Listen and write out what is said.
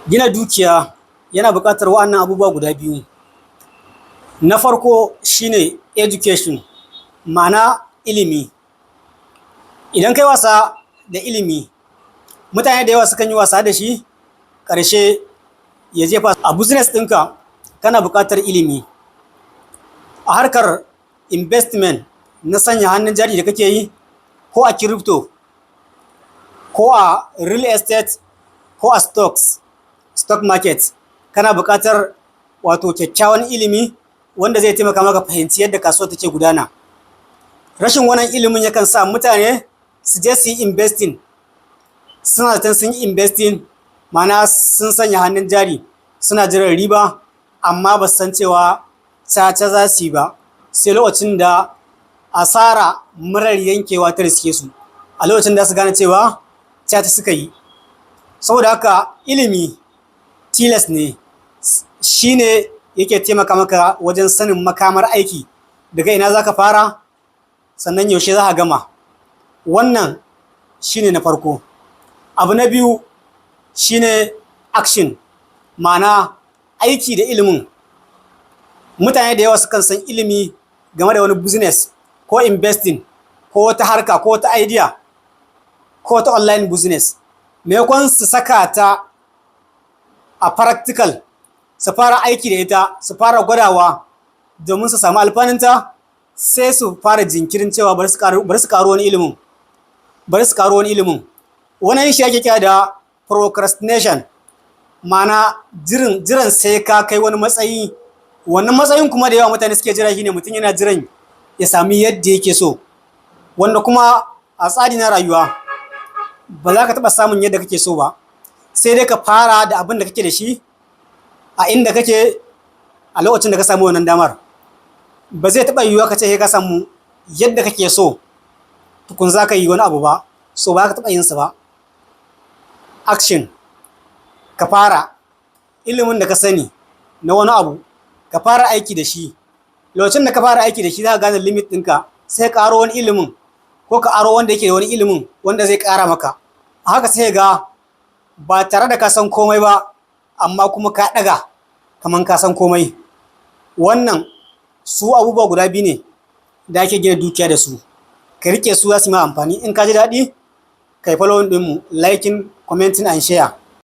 Gina dukiya yana buƙatar wa'annan abubuwa guda biyu. Na farko shine education, ma'ana ilimi. Idan kai wasa da ilimi, mutane da yawa sukan yi wasa da shi, ƙarshe ya jefa a business ɗinka. Kana buƙatar ilimi. A harkar investment na sanya hannun jari da kake yi, ko a crypto, ko a real estate, ko a stocks, stock market, kana buƙatar wato kyakkyawan ilimi wanda zai taimaka maka fahimci yadda kasuwar take gudana. Rashin wannan ilimin yakan sa mutane su je su yi investing, suna zaton sun yi investing, ma'ana sun sanya hannun jari, suna jiran riba, amma ba su san cewa caca za su yi ba, sai lokacin da asara marar yankewa ta riske su, a lokacin da su gane cewa caca suka yi. Saboda haka ilimi tilas ne, shi ne yake taimaka maka wajen sanin makamar aiki, daga ina za ka fara, sannan yaushe za ka gama. Wannan shine na farko. Abu na biyu shine action, ma'ana aiki da ilimin. Mutane da yawa sukan san ilimi game da wani business ko investing ko wata harka ko wata idea ko wata online business, maimakon su saka ta a practical, su fara aiki da ita, su fara gwadawa domin su samu alfanunta, sai su fara jinkirin cewa bari su ƙaro wani ilimin, bari su ƙaro wani ilimin. Wannan shi ake kira da procrastination, ma'ana jiran sai ka kai wani matsayi. Wannan matsayin kuma da yawa mutane suke jira shine mutum yana jiran ya sami yadda yake so, wanda kuma a tsari na rayuwa ba za ka taɓa samun yadda kake so ba, sai dai ka fara da abin da kake da shi a inda kake a lokacin da ka samu wannan damar. Ba zai taɓa yiwuwa ka ce sai ka samu yadda kake so tukun za ka yi wani abu ba, so ba ka taɓa yin sa ba. Action, ka fara ilimin da ka sani na wani abu, ka fara aiki da shi. Lokacin da ka fara aiki da shi, za ka gane limit ɗinka, sai ka ƙaro wani ilimin, ko ka aro wanda yake da wani ilimin wanda zai ƙara maka. A haka sai ga ba tare da ka san komai ba, amma kuma ka ɗaga kaman ka san komai. Wannan su abubuwa guda biyu ne da ake gina dukiya da su. Ka riƙe su, za su yi ma amfani. In ka ji daɗi, kai following ɗinmu, liking, commenting and share.